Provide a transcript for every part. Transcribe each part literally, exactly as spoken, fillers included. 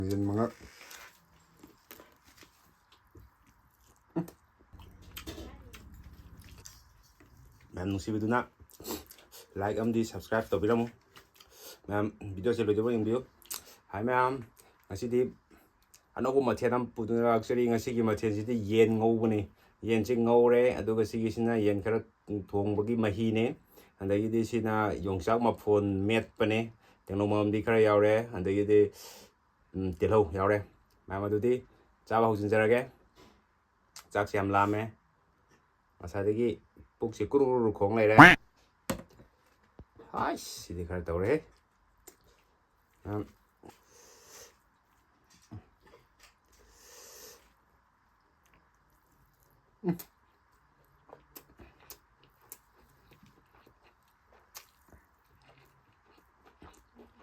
ꯌꯦꯟ ꯃꯉꯛ꯫ ꯃꯌꯥꯝ ꯅꯨꯡꯁꯤꯕꯤꯗꯨꯅ like ꯑꯃꯗꯤ subscribe ꯇꯧꯕꯤꯔꯝꯃꯨ꯫ ꯃꯌꯥꯝ videoꯁꯦ ꯂꯣꯏꯗꯧꯕ ꯌꯦꯡꯕꯤꯌꯨ꯫ ꯍꯥꯏ ꯃꯌꯥꯝ, ꯉꯁꯤꯗꯤ ꯑꯅꯧꯕ ꯃꯊꯦꯜ ꯑꯃ ꯄꯨꯗꯨꯅ ꯂꯥꯛꯆꯔꯤ꯫ ꯉꯁꯤꯒꯤ ꯃꯊꯦꯜꯁꯤꯗꯤ ꯌꯦꯟ ꯉꯧꯕꯅꯤ꯫ ꯌꯦꯟꯁꯤ ꯉꯧꯔꯦ, ꯑꯗꯨꯒ ꯁꯤꯒꯤꯁꯤꯅ ꯌꯦꯟ ꯈꯔ ꯊꯣꯡꯕꯒꯤ ꯃꯍꯤꯅꯦ꯫ ꯑꯗꯒꯤꯗꯤ ꯁꯤꯅ ꯌꯣꯡꯆꯥꯛ ꯃꯐꯣꯟ ꯃꯦꯠꯄꯅꯦ, ꯇꯦꯡꯅꯧ ꯃꯔꯨꯝꯗꯤ ꯈꯔ ꯌꯥꯎꯔꯦ꯫ ꯑꯗꯒꯤꯗꯤ, ꯎꯝ, ꯇꯤꯜꯍꯧ ꯌꯥꯎꯔꯦ꯫ ꯃꯌꯥꯝ ꯑꯗꯨꯗꯤ ꯆꯥꯕ ꯍꯧꯖꯤꯟꯖꯔꯒꯦ꯫ ꯆꯥꯛꯁꯦ ꯌꯥꯝ ꯂꯥꯝꯃꯦ꯫ ꯉꯁꯥꯏꯗꯒꯤ ꯄꯨꯛꯁꯦ ꯀꯨꯔꯨ ꯀꯨꯔꯨ ꯈꯣꯡ ꯂꯩꯔꯦ꯫ ꯍꯥꯏꯁ, ꯁꯤꯗꯤ ꯈꯔ ꯇꯧꯔꯦꯍꯦ꯫ ꯌꯥꯝ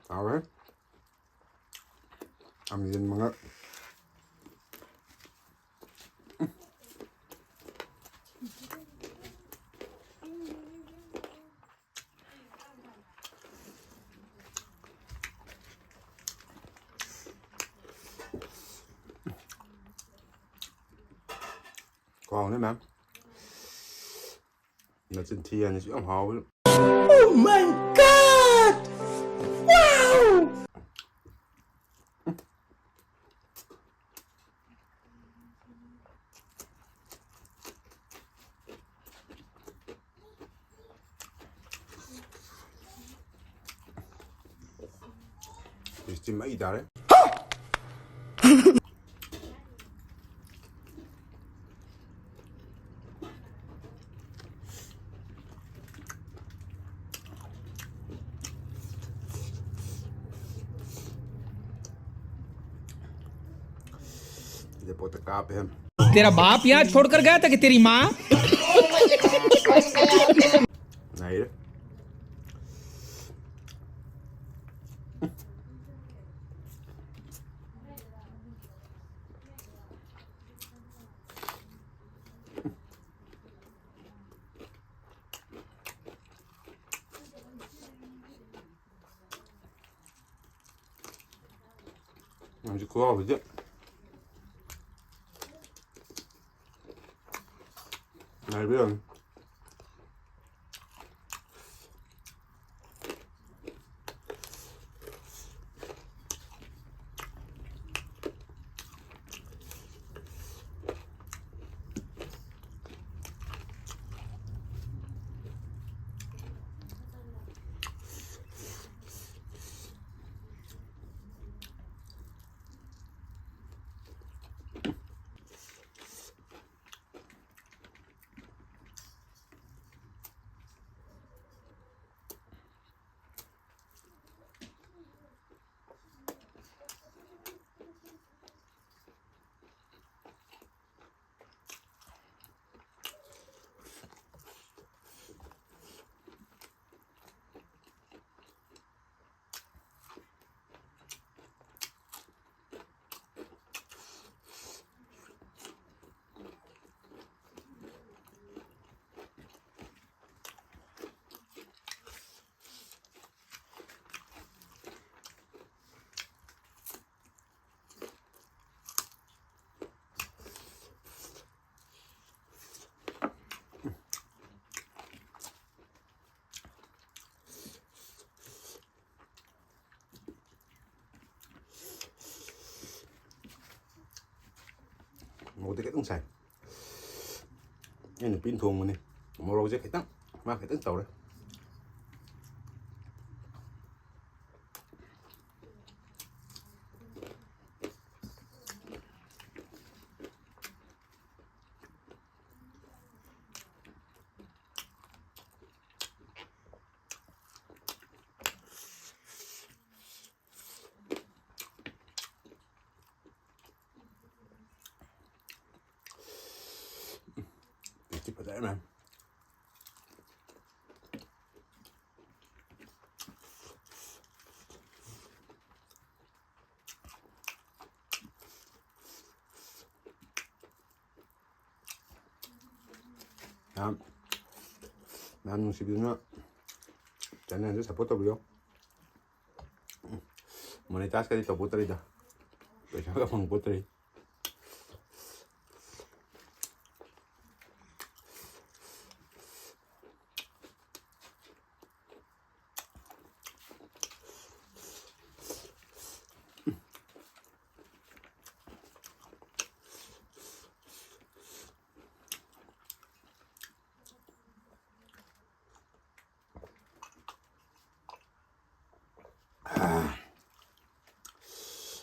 ꯍꯥꯎꯔꯦ꯫ ꯌꯥꯝ ꯌꯦꯟ ꯃꯉꯛ꯫ ꯀꯥꯎꯅꯤ ꯃꯌꯥꯝ꯫ ꯅꯆꯤꯟ ꯊꯤ ꯍꯥꯏꯅꯤ, ꯁꯤ ꯌꯥꯝ ꯍꯥꯎꯋꯤ꯫ Oh my God! Wow! Tasty ꯃꯩ ꯇꯥꯔꯦ꯫ ꯁꯤꯗ ꯄꯣꯠꯇ ꯀꯥꯞꯄꯦ꯫ तेरा बाप यहाँ छोड़कर गया था कि तेरी माँ? ꯅꯩꯔꯦ꯫ ꯍꯧꯖꯤꯛ ꯈꯨꯍꯥꯎꯁꯤꯗꯤ ꯉꯥꯏꯕꯤꯔꯝꯃꯨ꯫ ꯃꯣꯔꯣꯛꯇꯤ ꯈꯤꯇꯪ ꯁꯥꯏ꯫ ꯑꯩ ꯅꯨꯄꯤꯅ ꯊꯣꯡꯕꯅꯤ꯫ ꯃꯣꯔꯣꯛꯁꯦ ꯈꯤꯇꯪ, ꯃꯥ ꯈꯤꯇꯪ ꯇꯧꯔꯦ꯫ ꯇꯦꯁꯇꯤ ꯐꯖꯔꯦ ꯃꯌꯥꯝ꯫ ꯃꯌꯥꯝ, ꯃꯌꯥꯝ ꯅꯨꯡꯁꯤꯕꯤꯗꯨꯅ ꯆꯦꯅꯦꯜꯁꯦ ꯁꯞꯄꯣꯔꯠ ꯇꯧꯕꯤꯌꯣ꯫ ꯃꯣꯅꯤꯇꯥꯏꯖꯀꯗꯤ ꯇꯧꯕꯤꯗ꯭ꯔꯤꯗ꯫ ꯄꯩꯁꯥꯒ ꯐꯪꯄꯣꯠꯇ꯭ꯔꯤ꯫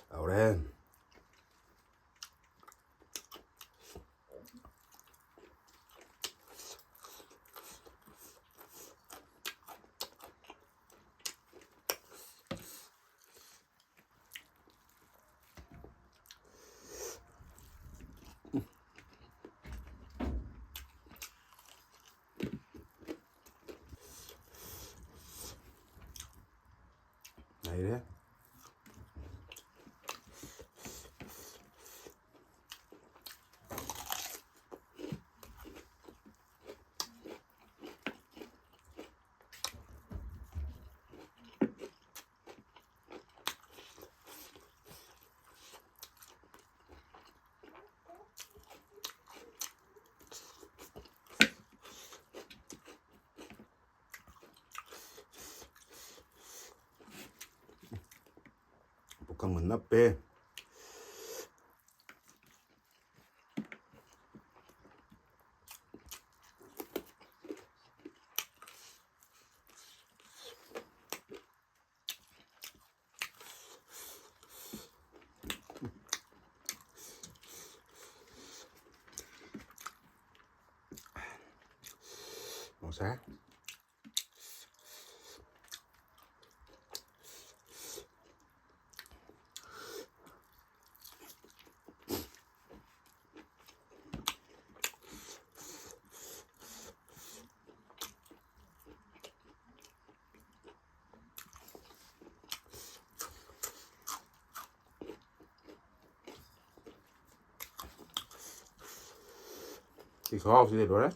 ꯍꯥꯎꯔꯦ꯫ ꯂꯩꯔꯦ꯫ ꯄꯨꯈꯝꯒ ꯅꯞꯄꯦ꯫ ꯃꯣꯔꯣꯛ ꯁꯥꯏ꯫ ꯁꯤ ꯈꯨꯍꯥꯎꯁꯤꯗꯤ ꯂꯣꯏꯔꯦ꯫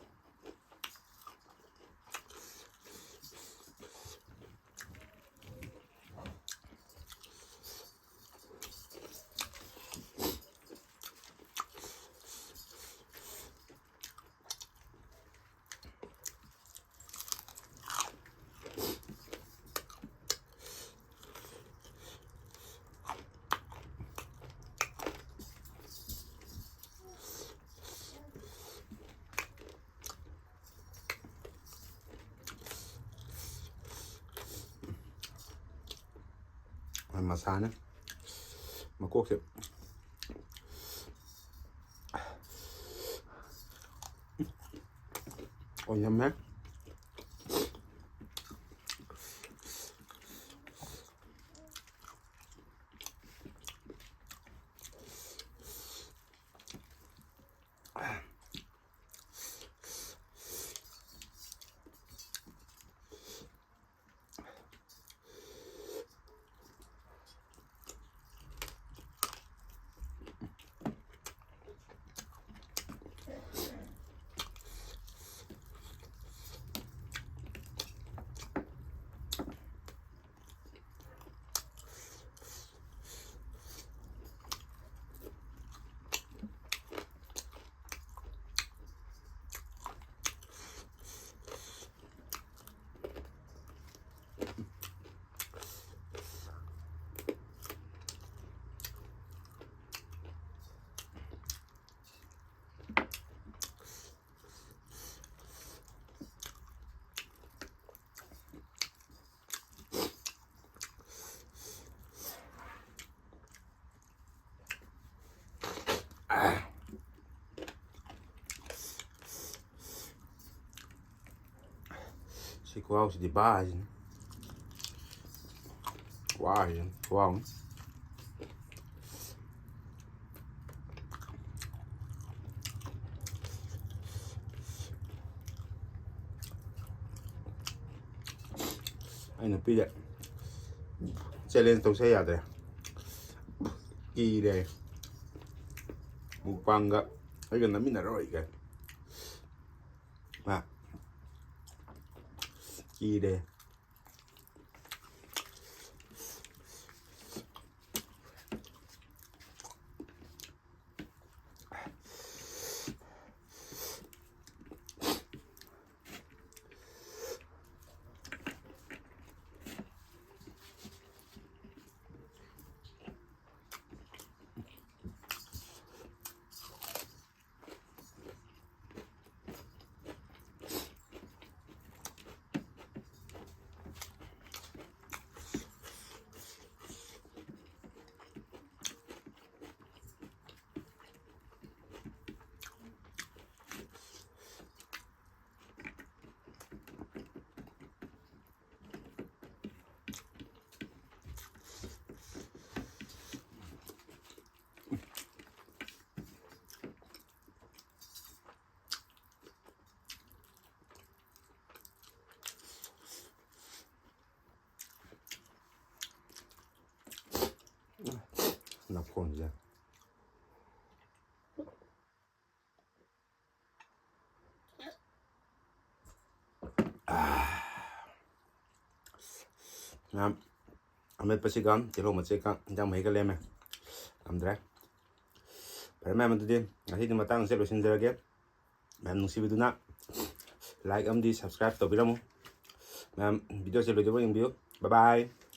ꯃꯁꯥꯅ ꯃꯀꯣꯛꯁꯦ ꯑꯣꯏꯅꯝꯃꯦ꯫ ꯁꯤ ꯈꯨꯍꯥꯎꯁꯤꯗꯤ ꯕꯥ ꯍꯥꯏꯁꯤꯅꯤ꯫ ꯋꯥ ꯍꯥꯏꯁꯤꯅꯤ ꯈꯨꯍꯥꯎ ꯑꯃ꯫ ꯑꯩ ꯅꯨꯄꯤꯗ ꯆꯦꯂꯦꯟꯖ ꯇꯧꯁꯦ ꯌꯥꯗ꯭ꯔꯦ, ꯀꯤꯔꯦ꯫ ꯃꯨꯛꯕꯥꯡꯒ ꯑꯩꯒ ꯅꯝꯃꯤꯟꯅꯔꯣꯏꯒ ꯃꯥ ꯀꯤꯔꯦ꯫ ꯅꯥꯈꯣꯟꯁꯦ꯫ ꯃꯌꯥꯝ, ꯑꯃꯦꯠꯄꯁꯤꯒ ꯇꯤꯜꯍꯧ ꯃꯆꯦꯠꯀ ꯏꯟꯖꯥꯡ ꯃꯍꯤꯒ ꯂꯦꯝꯃꯦ꯫ ꯉꯝꯗ꯭ꯔꯦ꯫ ꯐꯔꯦ ꯃꯌꯥꯝ, ꯑꯗꯨꯗꯤ ꯉꯁꯤꯗꯤ ꯃꯇꯥꯡꯁꯦ ꯂꯣꯏꯁꯤꯟꯖꯔꯒꯦ꯫ ꯃꯌꯥꯝ ꯅꯨꯡꯁꯤꯕꯤꯗꯨꯅ like ꯑꯃꯗꯤ subscribe ꯇꯧꯕꯤꯔꯝꯃꯨ꯫ ꯃꯌꯥꯝ videoꯁꯦ ꯂꯣꯏꯗ꯭ꯔꯤꯐꯥꯎ ꯌꯦꯡꯕꯤꯌꯨ꯫ Bye bye꯫